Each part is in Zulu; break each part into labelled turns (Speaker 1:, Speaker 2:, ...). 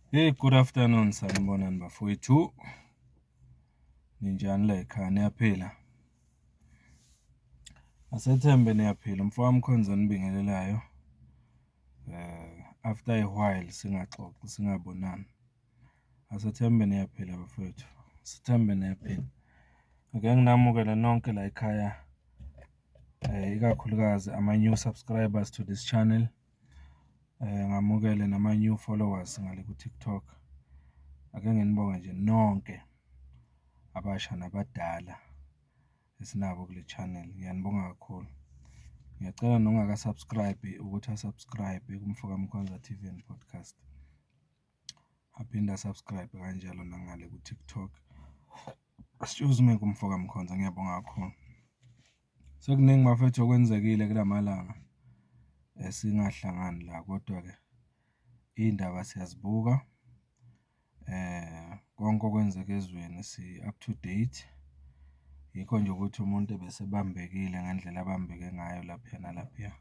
Speaker 1: Hey, good afternoon, sanibonani bafowethu. Ninjani lay'khaya, niyaphila? Asethembe niyaphila, umfoka Mkhonza onibingelelayo after a while singaxoxi, singabonani. Asethembe niyaphila bafowethu, asithembe niyaphila. Ake nginamukele nonke layikhaya, ikakhulukazi ama-new subscribers to this channel, ngamukele nama-new followers ngale ku-TikTok. Ake nginibonge nje nonke, abasha nabadala esinabo kule channel, ngiyanibonga kakhulu. Ngiyacela nongaka-subscribe-i ukuthi a-subscribe-e kuMfoka Mkhonza T_V and Podcast. Aphinde a-subscribe kanjalo nangale ku-TikTok, excuse me, kuMfoka Mkhonza, ngiyabonga kakhulu. Sekuningi bafethu okwenzekile kula malanga singahlangani la, kodwa-ke iy'ndaba siyazibuka, konke okwenzeka ezweni si-up to date. Yikho nje ukuthi umuntu ebesebambekile ngendlela abambeke ngayo laphiya nalaphiya,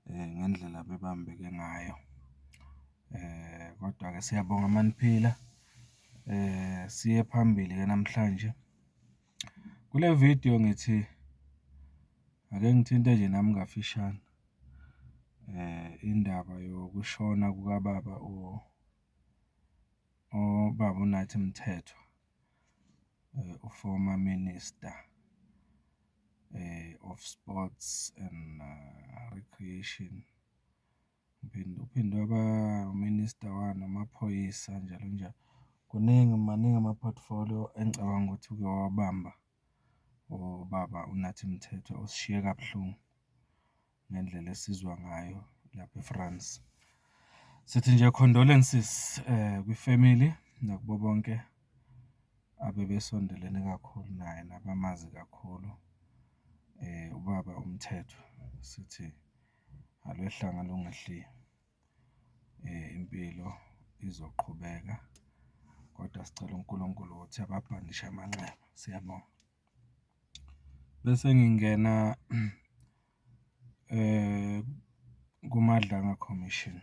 Speaker 1: ngendlela abebambeke ngayo. Kodwa-ke siyabonga uma niphila, siye phambili-ke namhlanje. Kule vidiyo ngithi, ake ngithinte nje nami kafishane indaba yokushona kukababa ubaba uNathi Mthethwa, u-former minister of sports and recreation. Uphinde uphinde waba u-minister wani, wamaphoyisa, njalo njalo. Kuningi, maningi ama-portfolio engicabanga ukuthi uke wawabamba ubaba uNathi Mthethwa, osishiye kabuhlungu ngendlela esizwa ngayo lapha e-France. Sithi nje condolences kwifemili nakubo bonke abebesondelene kakhulu naye nabamazi kakhulu ubaba uMthethwa, sithi alwehlanga lungehlile, impilo izoqhubeka, kodwa sicela uNkulunkulu ukuthi ababhandishe amanxeba, siyabonga. Bese ngingena kuMadlanga Commission,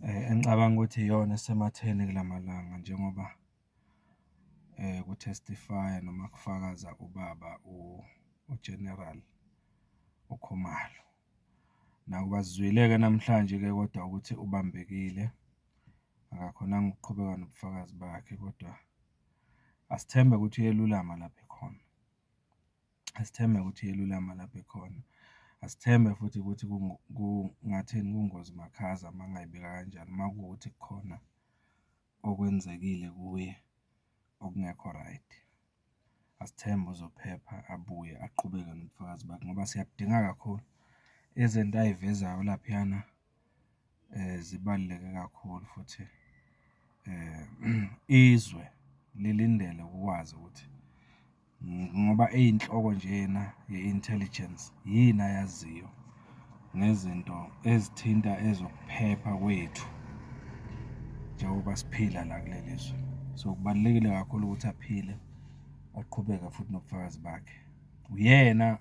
Speaker 1: engicabanga ukuthi iyona esematheni kula malanga njengoba ku-testify-a noma kufakaza ubaba u-General uKhumalo. Nakuba sizwile-ke namhlanje-ke kodwa ukuthi ubambekile, akakhonanga ukuqhubeka nobufakazi bakhe, kodwa asithembe ukuthi uyelulama lapho ekhona, asithembe ukuthi uyelulama lapho ekhona. Asithembe futhi ukuthi kungathini, kungozi makhaza uma ngingayibeka kanjalo, uma kuwukuthi kukhona okwenzekile kuye okungekho right. Asithembe uzophepha abuye aqhubeke nobufakazi bakhe ngoba siyabudinga kakhulu. Izinto ay'vezayo laphayana zibaluleke kakhulu futhi izwe lilindele ukwazi ukuthi ngoba eyinhloko njena ye-intelligence, yini ayaziyo ngezinto ezithinta ezokuphepha kwethu njengoba siphila la kuleli zwe. So, kubalulekile kakhulu ukuthi aphile, aqhubeke futhi nobufakazi bakhe. Uyena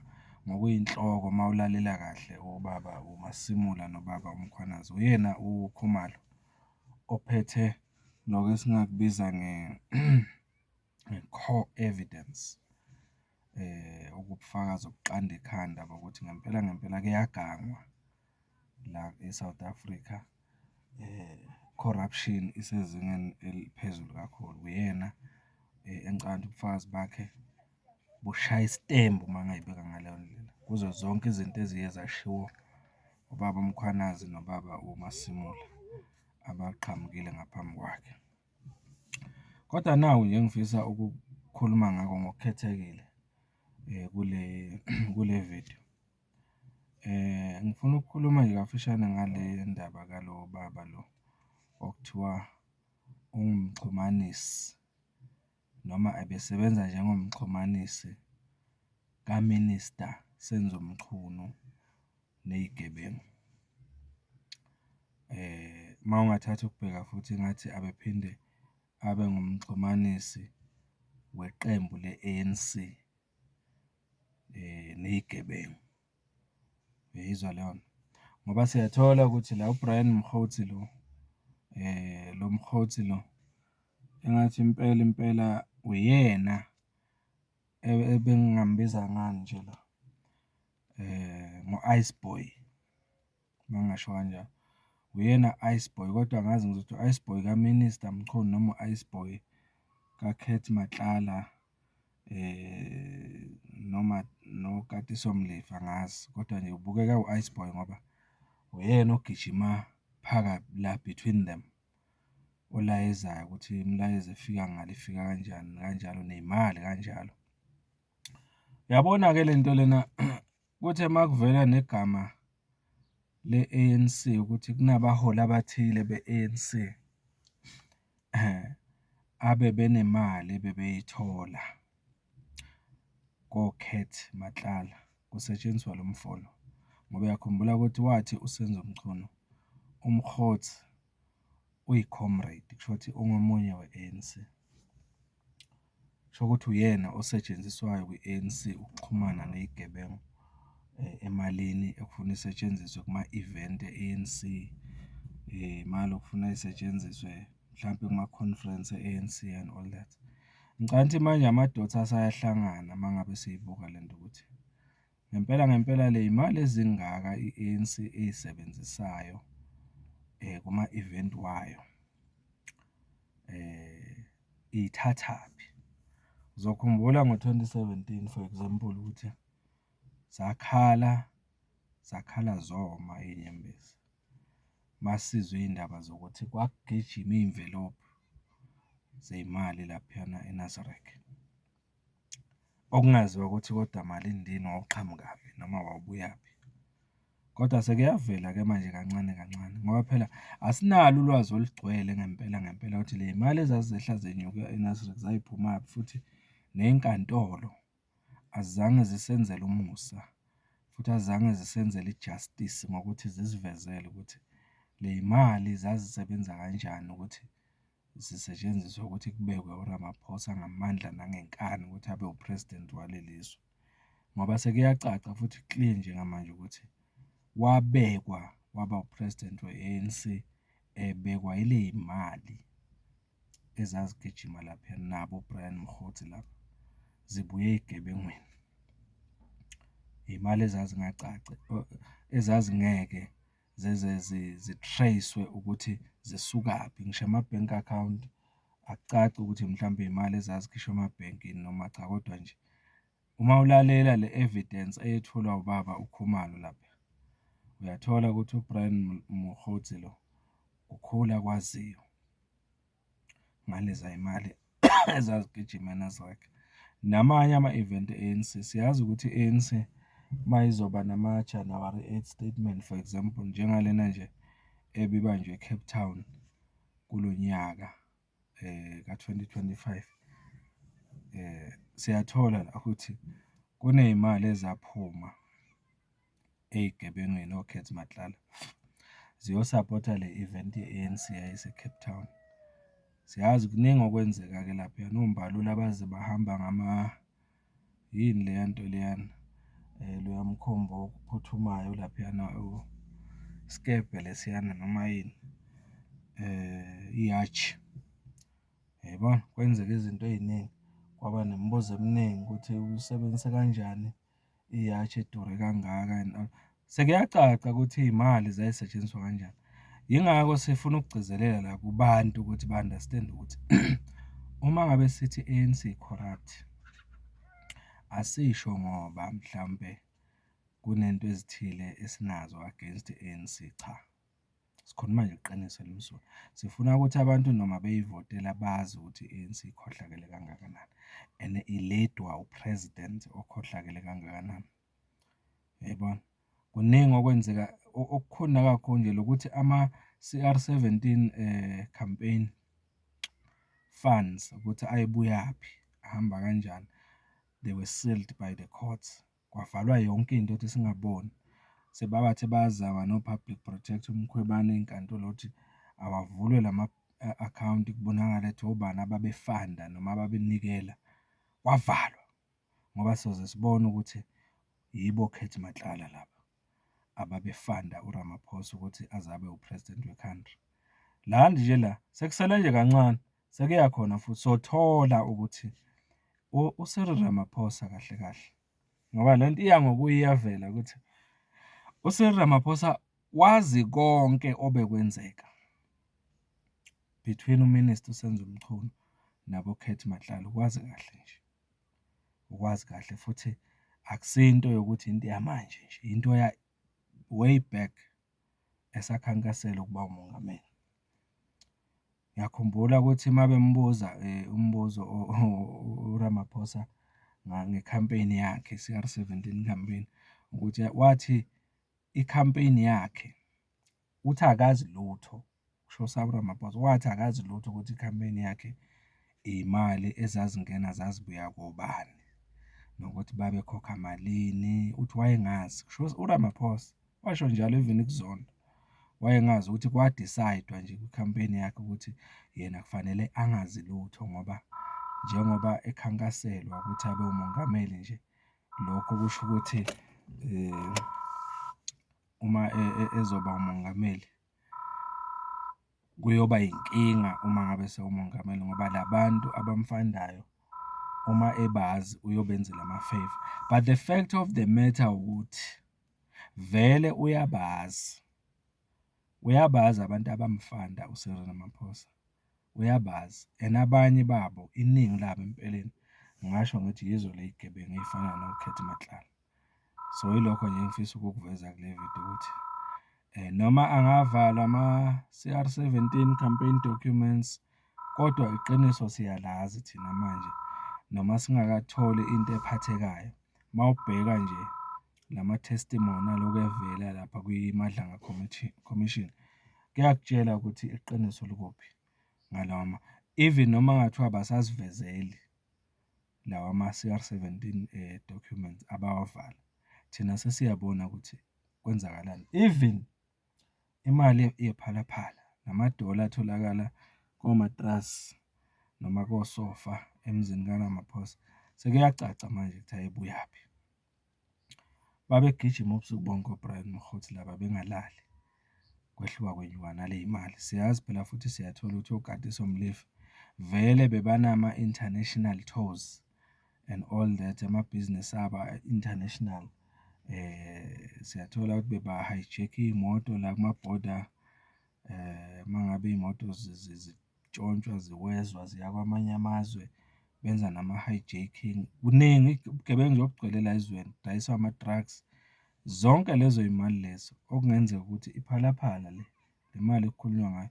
Speaker 1: ngokuyinhloko uma ulalela kahle ubaba uMasimula nobaba uMkhwanazi, uyena uKhumalo ophethe lokhu esingakubiza nge-core evidence, okubufakazi obuqanda ikhanda bokuthi ngempela ngempela kuyagangwa la e-South Africa, corruption isezingeni eliphezulu kakhulu. Uyena engicabanga ukuthi ubufakazi bakhe bushaya isitembu uma ngingayibeka ngaleyo ndlela, kuzo zonke izinto eziye zashiwo ubaba uMkhwanazi nobaba uMasimula abaqhamukile ngaphambi kwakhe. Kodwa naku nje engifisa ukukhuluma ngako ngokukhethekile kule kule vidiyo. Ngifuna ukukhuluma nje kafishane ngale ndaba kalo baba lo okuthiwa ungumxhumanisi noma ebesebenza njengomxhumanisi ka-Minister Senzo Mchunu ney'gebengu. Uma ungathatha ukubheka futhi engathi abephinde abe ngumxhumanisi weqembu le-ANC ney'gebengu. Uyayizwa leyo nto? Ngoba siyathola ukuthi la u-Brian Mogotsi lo Lo Mokgotsi lo, engathi impela impela uyena ebengingambiza ngani nje lo, ngo-ice boy, uma ngingasho kanjalo. Uyena ice boy, kodwa angazi ngizothi u-ice boy ka-Minister Mchunu noma u-ice boy ka-Cat Matlala, noma noKatiso Molefe angazi, kodwa nje ubukeka ewu-ice boy ngoba uyena ogijima la between them, olayezayo ukuthi imilayezo efika ngale ifika kanjani, kanjalo ney'mali kanjalo. Uyabona-ke le nto lena, kuthe uma kuvela negama le-ANC ukuthi kunabaholi abathile be-ANC abebenemali ebebeyithola ko-Cat Matlala, kusetshenziswa lo mfo lo. Ngoba uyakhumbula ukuthi wathi uSenzo Mchunu, uMokgotsi uyi-comrade, kushuthi ungomunye we-ANC. Kusho ukuthi uyena osetshenziswayo kwi-ANC ukuxhumana ney'gebengu emalini ekufuna isetshenziswe kuma-event e-ANC, imali okufuna isetshenziswe mhlampe kuma-conference e-ANC and all that. Ngicabanga ukuthi manje ama-dots aseyahlangana uma ngabe siyibuka lento ukuthi ngempela ngempela ley'mali ezingaka i-ANC eyisebenzisayo kuma-event wayo iyithathaphi? Uzokhumbula ngo-twenty seventeen, for example, ukuthi zakhala, zakhala zoma iy'nyembezi uma sizwa iy'ndaba zokuthi kwakugijima iy'mvilophu zey'mali laphayana e-Nasrec. Okungaziwa ukuthi kodwa malindini wawuqhamukaphi noma wawubuyaphi. Kodwa sekuyavela-ke manje kancane kancane ngoba phela asinalo ulwazi olugcwele ngempela ngempela ukuthi ley'mali ezazehla zenyuka e-Nasrec zay'phumaphi, futhi ney'nkantolo azizange zisenzele umusa, futhi azizange zisenzele i-justice ngokuthi zisivezele ukuthi ley'mali zazisebenza kanjani ukuthi zisetshenziswe ukuthi kubekwe uRamaphosa ngamandla nangenkani ukuthi abe u-president waleli zwe. Ngoba sekuyacaca futhi clear njengamanje ukuthi wabekwa waba u-president we-ANC, ebekwa yiley'mali ezazigijima laphayana nabo o-Brian Mogotsi laba, zibuya ey'gebengwini. Iy'mali ezazingacaci, ezazingeke zize zi-trace-we ukuthi zisukaphi, ngisho amabhenki akhawunti akucaci ukuthi mhlampe iy'mali ezazikhishwa emabhenki yini noma cha, kodwa nje uma ulalela le-evidence eyethulwa ubaba uKhumalo lapha, uyathola ukuthi u-Brian Mogotsi lo, kukhulu akwaziyo ngaleza y'mali ezazigijima eNasrec. Namanye ama-event e-ANC, siyazi ukuthi i-ANC uma izoba nama-January eight statement, for example, njengalena nje ebibanjwe e-Cape Town kulo nyaka ka-twenty twenty-five. Siyathola la ukuthi kuney'mali ezaphuma ey'gebengwini o-Cat Matlala, ziyosaphotha le event ye-ANC eyayise-Cape Town. Siyazi kuningi okwenzeka-ke laphayana, oMbalula baze bahamba yini leya nto leyana, loya mkhumbi ophuthumayo olaphayana, isikebhe lesiyana noma yini, i-yacht. Uyayibona, kwenzeka izinto ey'ningi, kwaba nemibuzo eminingi ukuthi uyisebenzise kanjani i-yacht edure kangaka and all. Sekuyacaca ukuthi iy'mali zay'setshenziswa kanjani. Yingakho sifuna ukugcizelela la kubantu ukuthi ba-understand-e ukuthi, uma ngabe sithi i-ANC i-corrupt, asisho ngoba mhlampe kunento ezithile esinazo against i-ANC, cha. Sikhuluma nje iqiniso elimsulwa. Sifuna ukuthi abantu noma beyivotela bazi ukuthi i-ANC ikhohlakele kangakanani and i-lead-wa u-president okhohlakele kangakanani, uyayibona? Kuningi okwenzeka, okukhulu nakakhulu nje lokuthi ama-C_R seventeen campaign funds ukuthi ayebuyaphi, ahamba kanjani, they were sealed by the courts, kwavalwa yonke into ukuthi singaboni. Sebabathe bayazama no-Public Protector, uMkhwebane ey'nkantolo ukuthi awavulwe lama-akhawunti kubonakale ukuthi obani ababefanda noma ababenikela, kwavalwa ngoba siyoze sibone ukuthi yibo o-Cat Matlala laba, ababefanda uRamaphosa ukuthi aze abe u-president we-country. La nje la, sekusele nje kancane, sekuya khona futhi sothola ukuthi u-Cyril Ramaphosa kahle kahle, ngoba lento iya ngokuya iyavela ukuthi u-Cyril Ramaphosa wazi konke obekwenzeka between u-Minister uSenzo Mchunu nabo-Cat Matlala, ukwazi kahle nje, ukwazi kahle futhi akusiyo into yokuthi into yamanje nje, into way back, esakhankasela ukuba umongameli. Ngiyakhumbula ukuthi uma bembuza umbuzo uRamaphosa ngekhampeyini yakhe, i-C_R 17 campaign, ukuthi wathi ikhampeyini yakhe, uthi akazi lutho, kusho uRamaphosa, wathi akazi lutho ukuthi ikhampeyini yakhe, iy'mali ezazingena zazibuya kobani, nokuthi babekhokha malini, uthi wayengazi, kusho uRamaphosa, washo njalo even kuZondo. Wayengazi ukuthi kwa-decide-wa nje kwikhampeyini yakhe ukuthi yena kufanele angazi lutho ngoba njengoba ekhankaselwa ukuthi abe umongameli nje, lokho kusho ukuthi uma ezoba umongameli, kuyoba yinkinga uma ngabe esewumongameli ngoba la bantu abamfandayo, uma ebazi uyobenzela ama-favour. But the fact of the matter ukuthi, vele uyabazi, uyabazi abantu abamfanda u-Cyril Ramaphosa, uyabazi and abanye babo, iningi labo empeleni, ngingasho ngithi yizo ley'gebengu ey'fana no-Cat Matlala. So, yilokho nje engifisa ukukuveza kule vidiyo ukuthi noma angavalwa ama-C_R 17 campaign documents, kodwa iqiniso siyalazi thina manje, noma singakatholi into ephathekayo. Uma ubheka nje lama-testimony alokhu evela lapha kwi-Madlanga Commission, kuyakutshela ukuthi iqiniso likuphi ngalawa . Even noma kungathiwa abasasivezeli lawa ma-C_R 17 documents abawavala, thina sesiyabona ukuthi kwenzakalani. Even imali yePhala Phala, namadola atholakala komatrasi noma kosofa emzini kaRamaphosa, sekuyacaca manje ukuthi ayebuyaphi. Babegijima ubusuku bonke o-Brian Mogotsi laba bengalali, kwehliwa kwenyuka naley'mali. Siyazi phela futhi siyathola ukuthi oKatiso Molefe vele bebanama-international tours and all that, amabhizinisi abo a-international. Siyathola ukuthi beba-hijack-a iy'moto la kumabhoda, uma ngabe iy'moto zitshontshwa ziwezwa ziya kwamanye amazwe, benza nama-hijacking. Kuningi, ubugebengu nje obugcwele la ezweni, kudayiswa ama-drugs. Zonke lezo y'mali lezo okungenzeka ukuthi iPhala Phala le, le mali ekukhulunywa ngayo,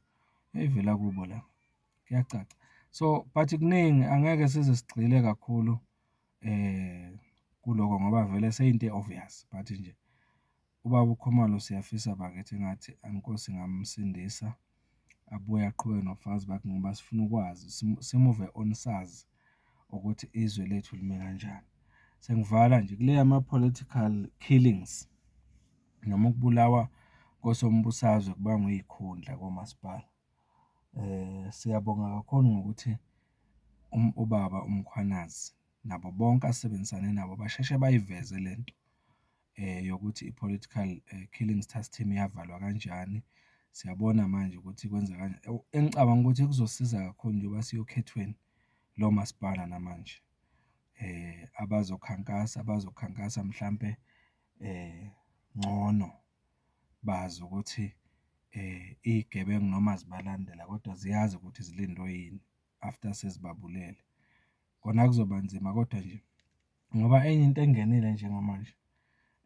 Speaker 1: yayivela kubo la, kuyacaca. So, but kuningi angeke size sigxile kakhulu kuloko ngoba vele seyinto e-obvious, but nje ubaba uKhumalo siyafisa bakithi engathi iNkosi ingamsindisa, abuye aqhubeke nobufakazi bakhe ngoba sifuna ukwazi, simuve on sazi ukuthi izwe lethu lime kanjani. Sengivala nje, kule yama-political killings, noma ukubulawa kosombusazwe kubangwa iy'khundla komasipala. Siyabonga kakhulu ngokuthi ubaba uMkhwanazi nabo bonke asebenzisane nabo basheshe bayiveze lento yokuthi i-Political Killings Task Team yavalwa kanjani. Siyabona manje ukuthi engicabanga ukuthi kuzosiza kakhulu njengoba siya okhethweni lomasipala namanje, abazokhankasa, bazokhankasa mhlampe ngcono, bazi ukuthi iy'gebengu noma zibalandela kodwa ziyazi ukuthi zilindwe yini after sezibabulele. Kona kuzoba nzima kodwa nje, ngoba enye into engenile njengamanje,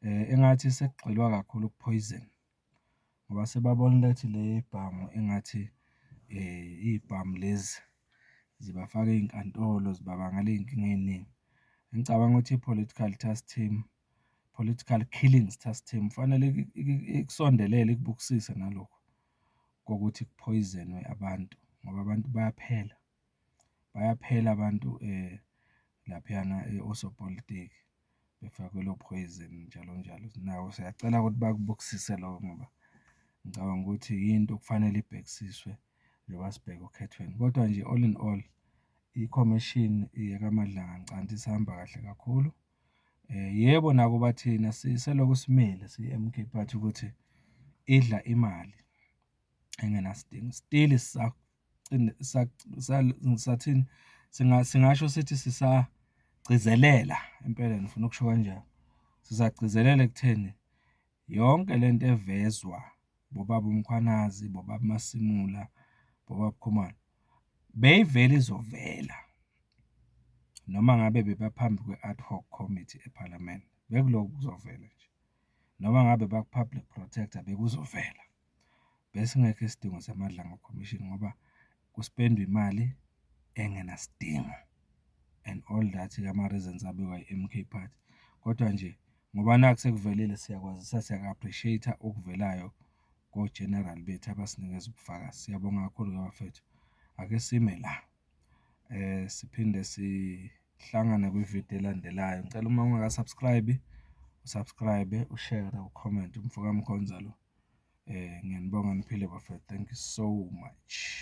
Speaker 1: engathi sekugxilwa kakhulu kuphoyizeni, ngoba sebabonile ukuthi le y'bhamu engathi iy'bhamu lezi zibafaka ey'nkantolo, zibabangela iy'nkinga ey'ningi. Ngicabanga ukuthi i-Political Task Team, Political Killings Task Team, kufanele ikusondelele, ikubukisise nalokhu kokuthi kuphoyizenwe abantu, ngoba abantu bayaphela, bayaphela abantu laphayana osopolitiki, befakelwa ophoyizeni, njalo njalo. Nako siyacela ukuthi bakubukisise lokho ngoba ngicabanga ukuthi yinto okufanele ibhekisiswe njengoba sibheke okhethweni. Kodwa nje all in all, ikhomishini yakaMadlanga ngicabanga ukuthi isahamba kahle kakhulu. Yebo, nakuba thina siselokhu simile siyi-M_K Party ukuthi idla imali. engenasidingo. Still sisathini, singasho sithi sisagcizelela, empeleni ngifuna ukusho kanjalo. Sisagcizelela ekutheni yonke lento evezwa bobaba uMkhwanazi, bobaba uMasimula, bobaba uKhumalo, beyivele izovela noma ngabe bebaphambi kwe-Ad Hoc Committee ephalamende, bekulokhu kuzovela nje. Noma ngabe baku-Public Protector, bekuzovela. Besingekho isidingo saMadlanga Commission ngoba kuspendwa imali engenasidingo and all that-ke ama-reasons abekwa i-MK Party. Kodwa nje ngoba nakhu sekuvelile, siyakwazisa, siyaku-appreciate-a okuvelayo ko-general bethu abasinikeza ubufakazi. Siyabonga kakhulu-ke bafethu, ake sime la, siphinde sihlangane kwividiyo elandelayo. Ngicela uma ungaka-subscribe-i, u-subscribe-e, ushere, ukhomente. Umfo kaMkhonza lo, ngiyanibonga, niphile bafethu, thank you so much.